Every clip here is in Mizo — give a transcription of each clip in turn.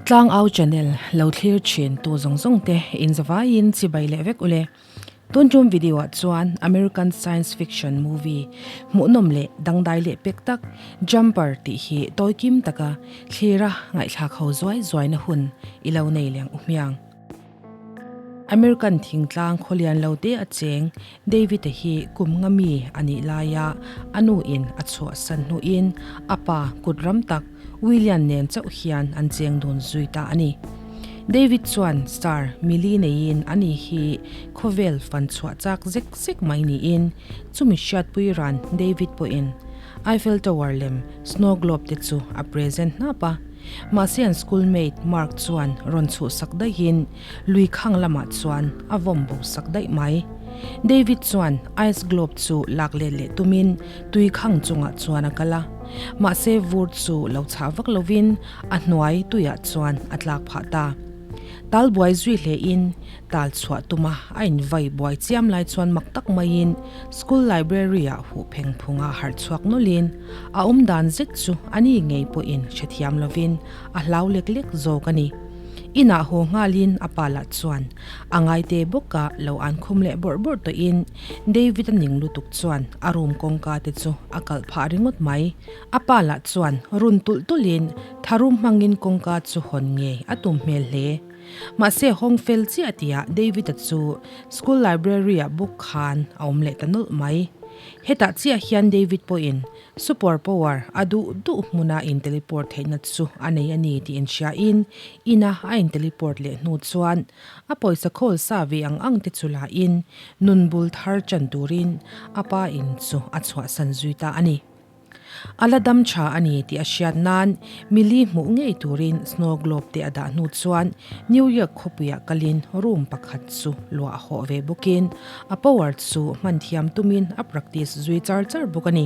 Tlangau channel lo thlir thin tu zawng zawng te in zavaiin chibai leh vek ule. Tun tum video ah chuan American science fiction movie hmuhnawm leh dangdai leh pek tak Jumper tih hi tawi kim taka thlira ngaihthlak ho zuai zuaina hun i lo nei leng u hmiang. American thingtlang khawlian lo te a cheng David-a hi kum nga mi a nih laia a nu in a chhuahsan hnuin a pa kut ram tak William nen chauh hian an cheng dun zui ta a ni. David chuan star mili neiin ani hi khawvel fan chhuah chak zek zek mai niin chumi hriatpui ran David pawhin Eiffel Tower lem snow globe te chu a present hnap a. Mahse an school mate Mark chuan rawn chhuhsak daihin lui khang lamah chuan a vawm bo sak daih mai. David chuan ice globe chu lak let leh tumin tui khang chungah chuan a kal a. Mahse vur chu lo chhah vak lovin a hnuai tuiah chuan a tlak phah ta. Tal buai zui hlein tal chhuah tuma a invai buai chiam lai chuan mak tak maiin school library ah huh pheng phunga harh chhuak nawlhin a awm dan zet chu a ni ngei pawhin hrethiam lovin a hlau lek lek zawk a ni. Inah haw nghalin a pa lah chuan a ngaite bawka lo an khum leh bawrh bawrh tawhin David a ning lutuk chuan a room kawngka te chu a kalh phah ringawt mai. A pa lah chuan run tulh tulhin tharum hmangin kawngka chu hawn ngei a tum hmel hle. Mahse hawng fel chiah tihah David-a chu school library-ah book khan a awm leh ta nawlh mai. Hetah chiah hian David pawhin super power a duh duh hmuna in teleport theihna chu a nei a ni tih inhriain ina a in teleport leh hnu chuan a pawisa khawl sa ve ang ang te chu lahin nun bul thar chan turin a pa in chu a chhuahsan zui ta a ni. A la dam tha a ni tih a hriat nan mili hmuh ngei turin snow globe te a dah hnu chuan New York khawpuiah kalin room pakhat chu luah a hawh ve bawkin a power chu hman thiam tumin a practice zui char char bawk a ni.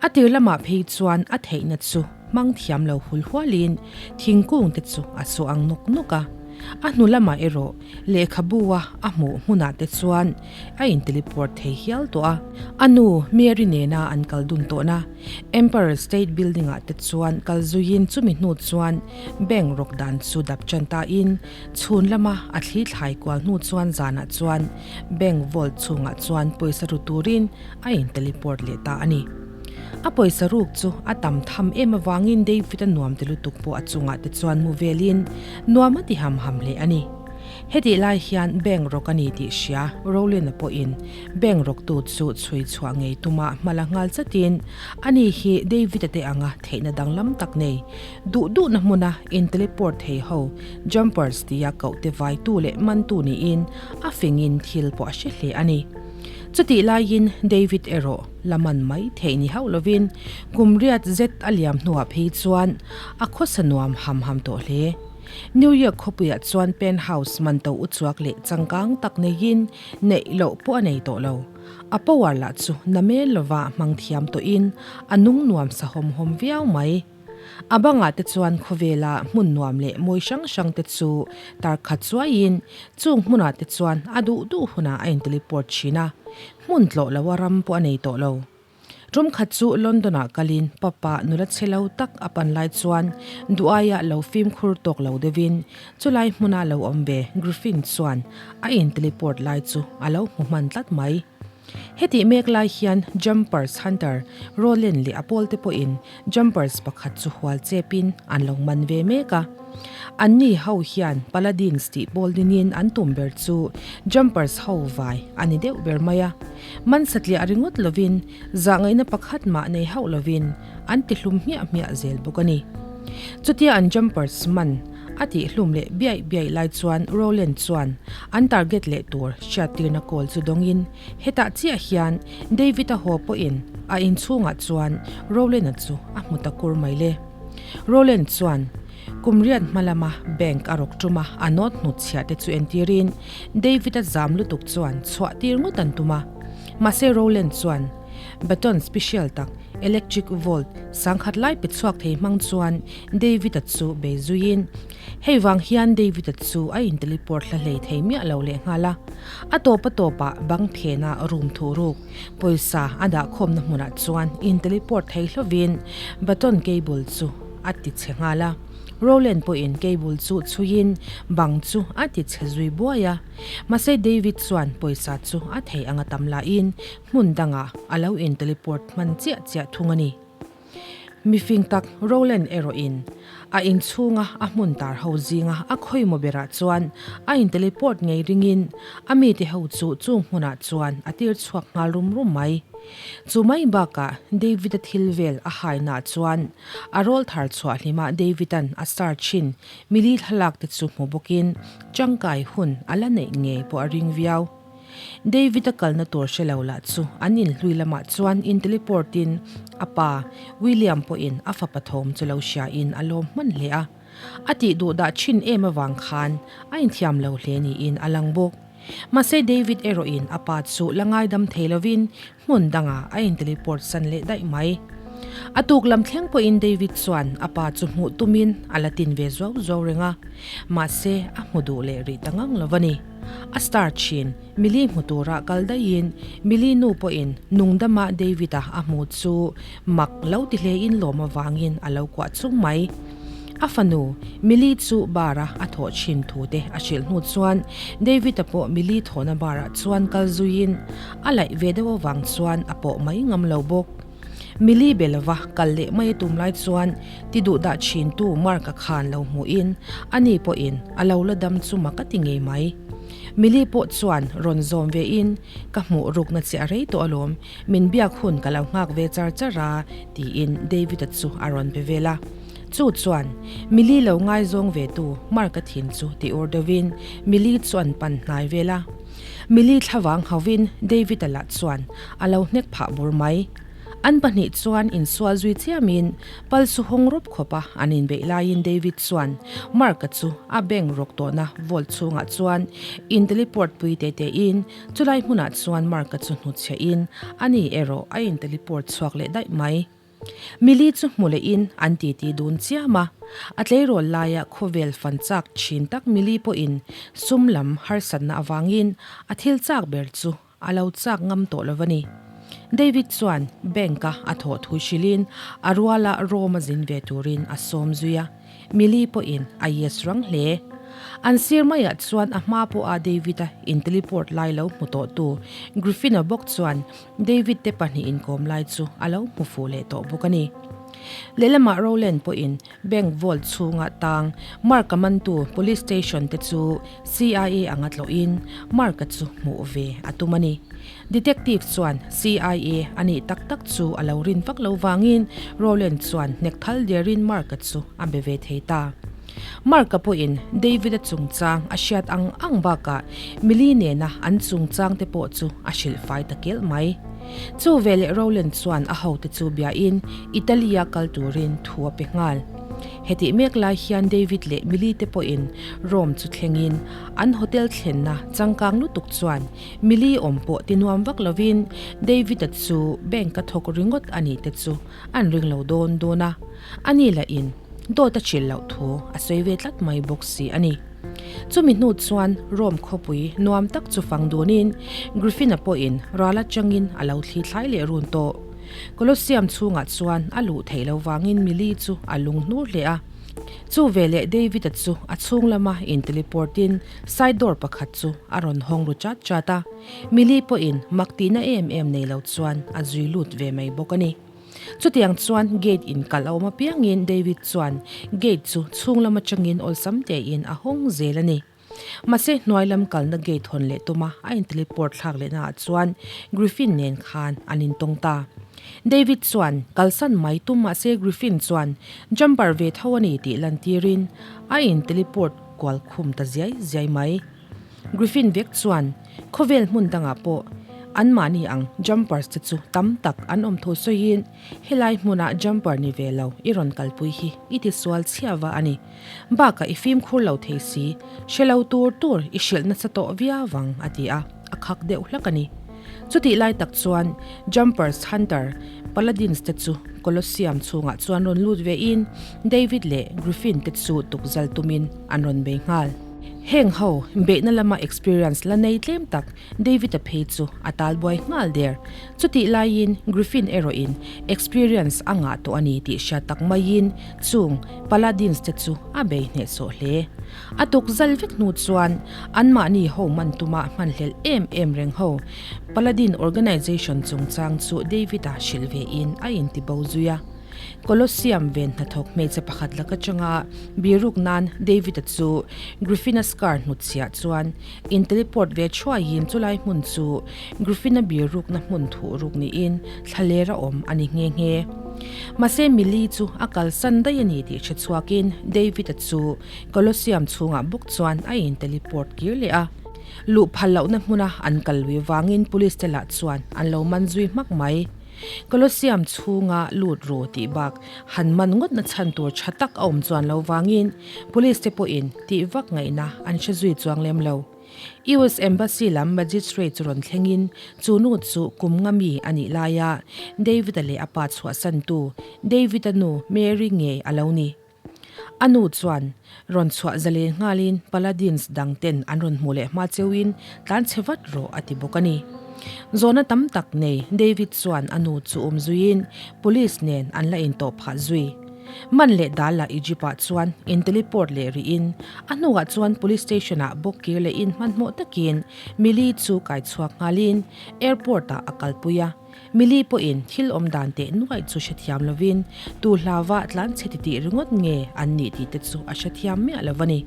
A tir lamah phei chuan a theihna chu hmang thiam lo hul hualin thingkung te chu a su ang nawk nawk a. A hnu lamah erawh lehkhabu-a a hmuh hmunah te chuan a in teleport thei hial tawh a. A nu Mary nena an kal dun tawhna Empire State Building ah te chuan kal zuiin chumi hnu chuan bank rawk dan chu dap tan tain chhun lama a thli thlai kual hnu chuan zanah chuan bank vault chhungah chuan pawisa ru turin a in teleport leh ta a ni. A pawisa ruk chu a tam tham em avangin David a nuam ti lutuk pawh a chungah te chuan mu velin nuam a ti ham ham hle a ni. Hetih lai hian bank rawk a ni tih hria Rowlin-a pawhin bank rawktu chu chhui chhuah ngei tuma hma la nghal chatin ani hi David-a te anga theihna danglam tak nei duh duhna hmuna in teleport thei ho jumpers tia koh te vaitu leh mantu niin a fingin thil pawh a hre hle a ni. Chutih laiin David erawh la man mai theih ni hauh lovin kum riat zet a liam hnuah phei chuan a khawsa nuam ham ham tawh hle. New York khawpuiah chuan penthouse man to uchuak leh changkang tak neiin neih loh pawh a nei tawh lo. A power lah chu na mel lova hmang thiam tawhin a nung nuam sa hawm hawm viau mai. A bangah te chuan khawvela hmun nuam leh mawi hrang hrang te chu tar khat chuaiin chung hmunah te chuan a duh duh hunah a in teleport thin a, hmun tlawh loa ram pawh a nei tawh lo. Tum khat chu London-ah kalin papa nula chhe lo tak a pan lai chuan duaia lo fimkhur tawk lo deuhin chulai hmuna lo awm ve Griffin chuan a in teleport lai chu a lo hmu hman tlat mai. Hetih mek lai hian Jumpers Hunter Roland leh a pawlte pawhin Jumpers pakhat chu hual chepin an lo man ve mek a. Anni ho hian Paladins tih pawl dinin an tum ber chu Jumpers ho vai a ni deuh ber mai a. Man satliah ringawt lovin zahngaihna pakhat mah nei hauh lovin an ti hlum hmiah hmiah zel bawk a ni. Chutia an Jumpers man a tih hlum leh biaih biaih lai chuan Rowland chuan an target leh tur hriattirna call chu dawngin hetah chiah hian David-a haw pawhin a inchhungah chuan Rowland-a chu a hmu ta kur mai le. Rowland chuan kum riat hma lama bank a rawk tum a, a note hnutchhiah te chu entirin David-a zam lutuk chuan chhuah tir ngawt an tum a. Mahse Rowland chuan baton special tak electric volt sangkhat lai pe chhuak thei hmang chuan David-a chu bei zuiin hei vang hian David-a chu a in teleport hla hlei thei miah lo leh nghal a. A tawp a tawpah bang phena room thuh ruk pawisa a dah khawmna hmunah chuan in teleport thei hlovin baton cable chu a ti chhe nghal a. Rowland pawhin cable chu chhuiin bang chu a ti chhe zui buai a. Mahse David chuan pawisa chu a thei anga tam lahin hmun dangah a lo in teleport hman chiah chiah thung a ni. Mifing tak Rowland erawhin a inchhunga a hmun tar ho zinga a khawimaw berah chuan a in teleport ngei ringin a mite ho chu chung hmunah chuan a tir chhuak nghal rum rum mai. Chu mai bakah David-a thil vel a hainaah chuan a rawl thar chhuah hlimah David-a'n a star thin mili thlalak te chu hmu bawkin tangkai hun a la neih ngei pawh a ring viau. David-a kalna tur hre lo lah chu an inhlui lamah chuan in-teleport in a pa William pawhin a fapa thawm chu lo hriain a lawm hman hle a. A tih duh dah thin em avang khan a inthiam lo hle niin a lang bawk. Mahse David erawhin a pa chu la ngaidam thei lovin hmun dangah a in-teleport san leh daih mai. A tuk lam thleng pawhin David chuan a pa chu hmuh tumin a la tin ve zuau zuau reng a, mahse a hmu duh leh rih ta ngang lo a ni. A star thin, Millie hmu tura kal daihin Millie nu pawhin nungdama David-a a hmu chu mak lo ti hlein lawm avangin a lo kuah chung mai. A fanu, Millie chu bar-a a thawh thin thu te a hrilh hnu chuan David-a pawh Millie thawhna bar-ah chuan kal zuiin a laih ve deuh avang chuan a pawh mai ngam lo bawk. Millie be lova kal leh mai a tum lai chuan ti duh dah thintu Mark-a khan lo hmuhin ani pawhin a lo la dam chu mak a ti ngei mai. Millie pawh chuan rawn zawm vein ka hmuh rukna che a rei tawh alawm, min biak hun ka lo nghak ve char char a tiin David-a chu a rawn be vel a. Chu chuan Millie lo ngaizawng ve tu Mark-a thin chu ti ur deuhin Millie chu an pan hnai vel a. Millie thlavang hovin David-a lah chuan a lo hnek phah bur mai. An pahnih chuan insual zui chiamin pal su hawng rawp khawpa an inbeih laiin David chuan Mark-a chu a bank rawk tawhna vault chhungah chuan in teleport pui te tein chulai hmunah chuan Mark-a chu hnutchhiahin ani erawh a in teleport chhuak leh daih mai. Millie chu hmu lehin an titi dun chiam a, a tleirawl laia khawvel fan chak thin tak Millie pawhin sum lam harsatna avangin a thil chak ber chu a lo chak ngam tawh lo a ni. David chuan bank-a a thawh thu hrilhin a ruala Rome a zin ve turin a sawm zui a, Millie pawhin a yes rang hle. An sir maiah chuan a hma pawha David-a in teleport lai lo hmu tawhtu Griffin-a bawk chuan David te pahnih inkawm lai chu a lo hmu fuh leh tawh bawk a ni. Lehlamah Rowland pawhin bank vault chhunga tang Mark-a mantu police station te chu CIA anga tlawhin Mark-a chu hmuh ve a tum a ni. Detective chuan CIA a nih tak tak chu a lo rin vak lo vangin Rowland chuan hnek thal derin Mark-a chu a be ve thei ta. Mark-a pawhin David-a chungchang a hriat ang ang bakah Millie nena an chungchang te pawh chu a hrilh fai ta kelh mai. Chu veleh Rowland chuan a hote chu biain Italy-a kal turin thu a pe nghal. Hetih mek lai hian David leh Millie te pawhin Rome chu thlengin an hotel thlenna changkang lutuk chuan Millie awm pawh ti nuam vak lovin David-a chu bank-a thawk ringawt a nih te chu an ring lo dawn dawn a, ani lahin Dawt a chilh loh thu a sawi ve tlat mai bawk si a ni. Chumi hnu chuan Rome khawpui nuam tak chu fang dunin Griffin-a pawhin ral atangin a lo thli thlai leh run tawh. Colosseum chhungah chuan a luh theih lo vangin Millie chu a lung hnur hle a. Chu veleh David-a chu a chhung lama in teleport-in side door pakhat chu a rawn hawng ru chat chat a. Millie pawhin mak tihna em em nei lo chuan a zui lut ve mai bawk a ni. Chutiang chuan gate in kalh a awm apiangin David chuan gate chu chhung lam atangin awlsam tein a hawng zel a ni. Mahse hnuai lam kalna gate hawn leh tuma a in teleport thlak lehna ah chuan Griffin nen khan an intawng ta. David chuan kalsan mai tum mahse Griffin chuan jumper ve tho a ni tih lantirin a in teleport kual khum ta ziai ziai mai. Griffin vek chuan khawvel hmun dangah pawh anmahni ang jumpers te chu tam tak an awm thu sawiin helai hmuna jumper ni ve lo i rawn kalpui hi i tisual chhiava a ni. Bakah i fimkhur lo thei si, hre lo tur tur i hrilh nasa tawh viau vang a ti a, a khak deuh hlak a ni. Chutih lai tak chuan jumpers hunter paladins te chu Colosseum chhungah chuan rawn lut vein David leh Griffin te chu tukzal tumin an rawn bei nghal. Heng ho beihna lama experience la nei tlem tak David-a phei chu a talbuai nghal der. Chutih laiin Griffin erawhin experience a ngah tawh a ni tih hriat tak maiin chung Paladins te chu a bei hnehsawh hle. A tuk zal vek hnu chuan anmahni ho man tuma hmanhlelh em em reng ho Paladin organization chungchang chu David-a hrilh vein a intibo zui a. Colosseum ven hnathawk hmeichhe pakhat lak atanga biruk nan David-a chu Griffin-a scar hnutchhiah chuan in teleport ve thuaiin chulai hmun chu Griffin-a birukna hmun thuh ruk niin thlaler a awm a ni nghe nghe. Mahse Millie chu a kalsan daih a ni tih hre chhuakin David-a chu Colosseum chhungah bawk chuan a in teleport kir leh a. Luh phal lohna hmuna an kal lui vangin police te lah chuan an lo man zui hmak mai. Colosseum chhunga lut ru tih bak han man ngawtna chhan tur tha tak a awm chuan lo vangin Police te pawhin tih vak ngaihna an hre zui chuang lem lo. US Embassy lam Magistrate chu rawn thlengin chu nu chu kum nga mi a nih laia David-a leh a pa chhuahsantu David-a nu Mary ngei a lo ni. A nu chuan rawn chhuah zalen nghalin Paladins dang ten an rawn hmuh leh hma cheuhin tlan chhe vat rawh a ti bawk a ni. Zawhna tam tak nei David chuan a nu chu awm zuiin Police nen an la intawh phah zui. Man leh dal lah Egypt ah chuan in teleport leh rihin a hnuah chuan Police station ah bawk kir lehin hmanhmawh takin Millie chu kai chhuak nghalin airport ah a kalpui a. Millie pawhin thil awm dan teh nuaih chu hrethiam lovin tu hlauva tlan chhe titih ringawt nge an nih tih te chu a hrethiam miah lo a ni.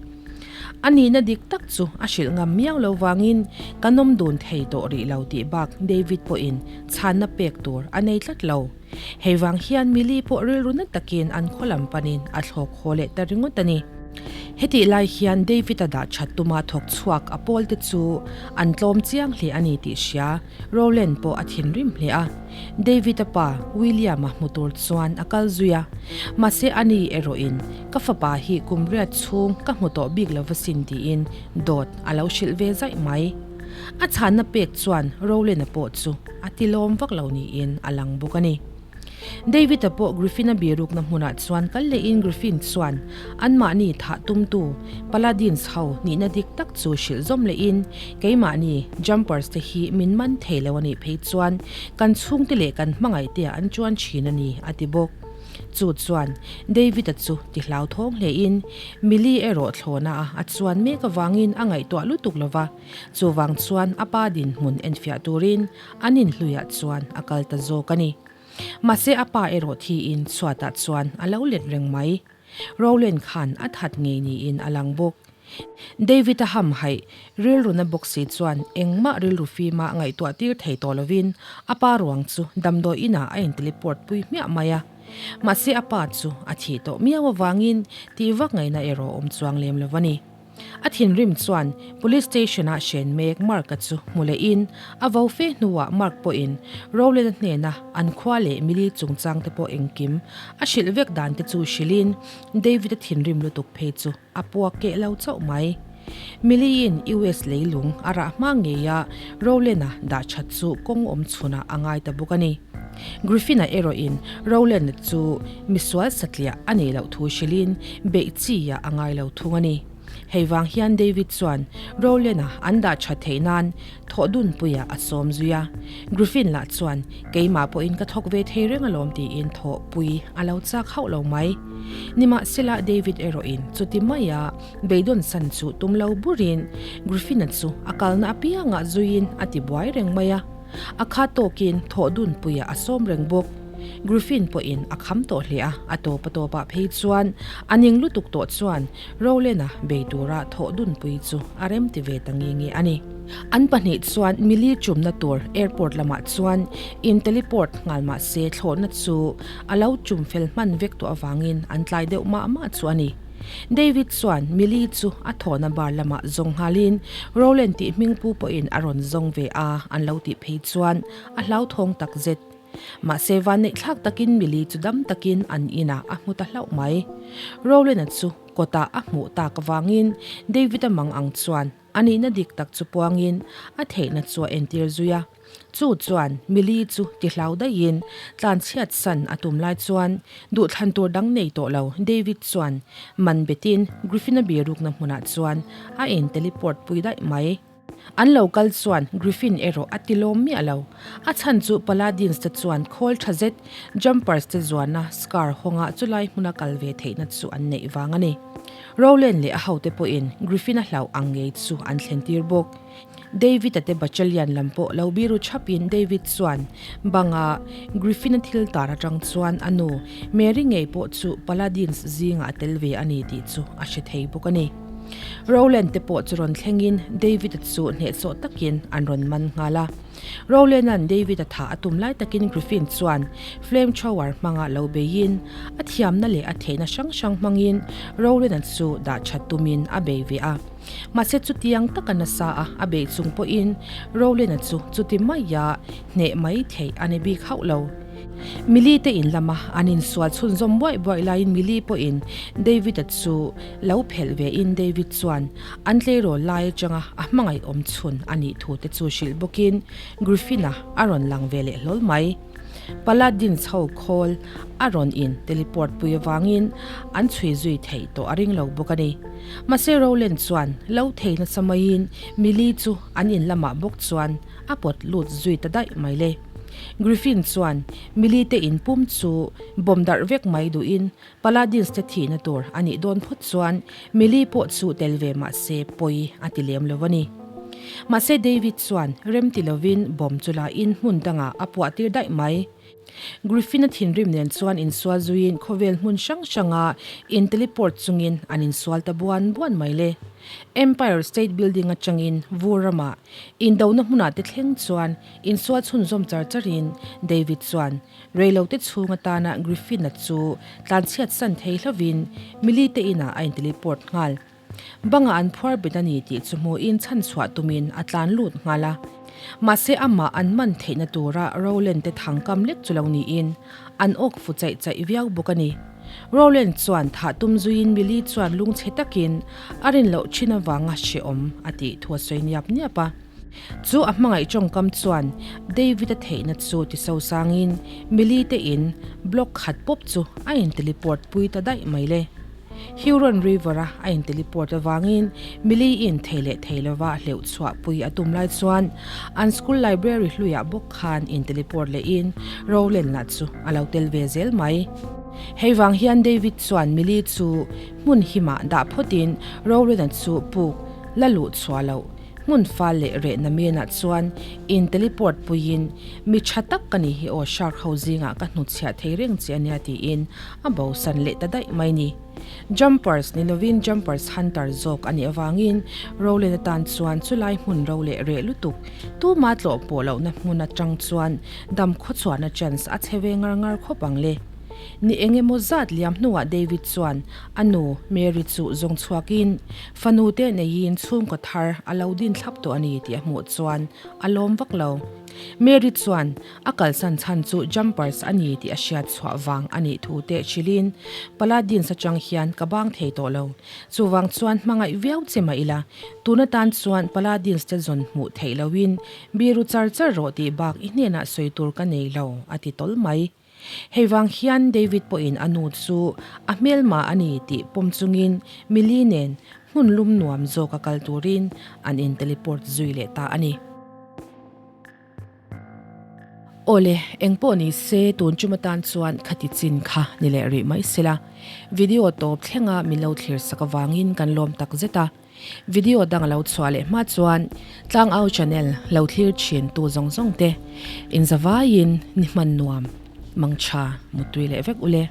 A nihna dik tak chu a hrilh ngam miau lo vangin kan awm dun thei tawh rih lo tih bak David pawhin chhanna pek tur a nei tlat lo. Hei vang hian Millie pawh rilru na takin an khaw lam panin a thlawk haw leh ta ringawt a ni. Hetih lai hian David-a dah that tuma thawk chhuak a pawlte chu an tlawm chiang hle a ni tih hria Rowland pawh a thinrim hle a. David-a pa William-a hmu tur chuan a kal zui a. Mahse ani erawhin ka fapa hi kum riat chhung ka hmu tawh bik lo va sin tiin dawt a lo hrilh ve zaih mai. A chhanna pek chuan Rowland-a pawh chu a tilawm vak lo niin a lang bawk a ni. David-a pawh Griffin-a birukna hmunah chuan kal lehin Griffin chuan anmahni thah tumtu Paladins ho nihna dik tak chu hrilh zawm lehin keimahni Jumpers te hi min man thei lo a nih phei chuan kan chhungte leh kan hmangaihte ah an chuan thin a ni a ti bawk. Chu chuan David-a chu ti hlauthawng hlein Millie erawh thlawhna a a chuan mek avangin a ngaihtuah lutuk lova, chuvang chuan a pa dinhmun enfiah turin An inhluiah chuan a kal ta zawk a ni. Mahse a pa erawh thiin chhuatah chuan a lo let reng mai. Rowland khan a that ngei niin a lang bawk. David-a hamhaih rilruna bawk si chuan engmah rilru fima ngaihtuah tir thei tawh lovin a pa ruang chu damdawi inah a in-teleport pui hmiah mai a. Mahse a pa chu a thih tawh miau avangin tih vak ngaihna erawh awm chuang lem lo a ni. A thinrim chuan Police Station-ah hren mek Mark-a chu hmu lehin a vo fe hnuah Mark pawhin Rowland-a hnena an khua leh mili chungchang te pawh engkim a hrilh vek dan te chu hrilhin David-a thinrim lutuk phei chu a puak keh lo chauh mai. Miliin US leilung a rah hma ngeia Rowland-a dah that chu kawng awm chhunah a ngai ta bawk a ni. Griffin-a erawhin Rowland-a chu misual satliah a neih loh thu hrilhin beih chi-ah a ngai lo thung a ni. Hei vang hian David chuan Rowland-a an dah that theih nan thawh dunpuiah a sawm zui a. Griffin lah chuan keimah pawhin ka thawk ve thei reng alawm tiin thawhpui a lo chak hauh lo mai. Nimahsela David erawhin chuti maia beidawn san chu tum lo burin Griffin-a chu a kalna apiangah zuiin a tibuai reng mai a. A kha tawkin thawh dunpuiah a sawm reng bawk. Griffin pawhin a kham tawh hle a, a tawp a tawpah phei chuan a ning lutuk tawh chuan Rowland-a bei tura thawh dunpui chu a rem ti ve ta nge nge a ni. An pahnih chuan mili chumna tur airport lamah chuan in teleport nghal mah se thlawhna chu a lo chum fel hman vek tawh avangin an tlai deuh mah mah chu a ni. David chuan Millie chu a thawhna bar lamah zawng nghalin Rowland tih hming pu pawhin a rawn zawng ve a, an lo tih phei chuan a hlauthawng tak zet. Mahse vanneih thlak takin Millie chu dam takin an inah a hmu ta hlauh mai. Rowland-a chu kawtah a hmuh tak avangin David-a mang ang chuan. A nihna dik tak chu puangin a theihna chu a entir zui a. Chu chuan Millie chu ti hlau daihin tlanchhiat san a tum lai chuan duhthlan tur dang nei tawh lo David chuan man betin Griffin-a birukna hmunah chuan a in teleport pui daih mai. An lo kal chuan Griffin erawh a ti lawm miah lo. A chhan chu Paladins te chuan khawl tha zet Jumpers te zuana Scar hawnga chulai hmuna kal ve theihna chu an neih vang a ni. Rowland leh a hote pawhin Griffin-a hlauh ang ngei chu an thlen tir bawk. David-a te battalion lam pawh lo biru thapin David chuan banga Griffin-a thil tar atang chuan a nu Mary ngei pawh chu Paladins zingah a tel ve a ni tih chu a hre thei bawk a ni. Rowland te pawh chu rawn thlengin David-a chu hnehsawh takin an rawn man nghal a. Rowland-a'n David-a thah a tum lai takin Griffin chuan flame thrower hmanga lo beiin a thiamna leh a theihna hrang hrang hmangin Rowland-a chu dah that tumin a bei ve a. Mahse chutiang taka nasa a a bei chung pawhin Rowland-a chu chuti maia hneh mai theih a ni bik hauh lo. Millie te in lama an insual chhunzawm buaih buaih laiin Millie pawhin David-a chu lo phelh vein David chuan an tleirawl lai atanga a hmangaih awm chhun a nih thu te chu hrilh bawkin Griffin-a a rawn lang ve leh hlawl mai. Paladins ho khawl a rawn in teleport pui avangin an chhui zui theih tawh a ring lo bawk a ni. Mahse Rowland chuan lo thei nasa maiin Millie chu an in lamah bawk chuan a pawt lut zui ta daih mai le. Griffin chuan Millie te in pum chu bawm darh vek mai duhin Paladins te thihna tur a nih dawn phawt chuan Millie pawh chu tel ve mah se pawi a ti lem lo a ni. Mahse David chuan rem ti lovin bomb chu la in hmun dangah a puah tir daih mai. Griffin-a thinrim nen chuan insual zuiin khawvel hmun hrang hranga in teleport chungin an insual ta buan buan mai le. Empire State Building atangin vur ramah indona hmunah te thleng chuan insual chhunzawm char charin David chuan Reilote chhung atana Griffin-a chu tlanchhiat san thei hlovin Millie te inah a in-teleport nghal. Bangah an phuar bet a ni tih chu hmuhin chhanchhuah tumin a tlan lut nghal a. Mahse amah an man theihna tura Rowland te thang kam lek chu lo niin an awk fu chaih chaih viau bawk a ni. Rowland chuan thah tum zuiin Millie chuan lungchhe takin a rin loh thin avanga hrehawm a tih thu a sawi niap niap a. Chu a hmangaih tawngkam chuan David-a theihna chu ti sosangin Millie te in block khat pawp chu a in teleport pui ta daih mai le. Huron River-a a in teleport avangin Millie in thei leh thei lova hleuh chhuah pui a tum lai chuan an school library hluiah bawk khan in teleport lehin Rowland lah chu a lo tel ve zel mai. Hei vang hian David chuan Millie chu hmun himah dah phawtin Rowland-a chu puk la luh chhuah loh Hmun fal leh reh na menah chuan in teleport puiin mi tha tak ka nih hi aw shark ho zingah ka hnutchhiah thei reng che ania tiin a bosan leh ta daih mai ni. Jumpers ni lovin Jumpers Hunter zawk a nih avangin Rowland atan chuan chulai hmun ro leh reh lutuk tuma tlawh pawh lohna hmun atang chuan dam khawchhuahna chance a chhe ve ngar ngar khawp ang le. Ni eng emaw zat liam hnuah David chuan a nu Mary chu zawng chhuakin Fanu te neiin chhungkaw thar a lo din thlap tawh a ni tih a hmuh chuan a lawm vak lo. Mary chuan a kalsan chhan chu jumpers a ni tih a hriat chhuah vang a nih thu teh hrilhin Paladins atang hian ka bang thei tawh lo. Chuvang chuan hmangaih viau che mah ila, tun atan chuan Paladins te zawn hmuh theih loin biru char char rawh tih bak i hnenah sawi tur ka nei lo a ti tawl mai. Hei vang hian David pawhin a nu chu a hmelma a ni tih pawm chungin Millie nen hmun lum nuam zawka kal turin an in teleport zui leh ta a ni. Awle, engpawh ni se tun tum atan chuan khati chin kha ni leh rih mai sela. Video tawp thlenga min lo thlir sak avangin kan lawm tak zet a. Video dang a lo chhuah leh hma chuan Tlangau channel lo thlir thin tu zawng zawng te inzavaiin ni hman nuam mangtha mutui leh vek ule.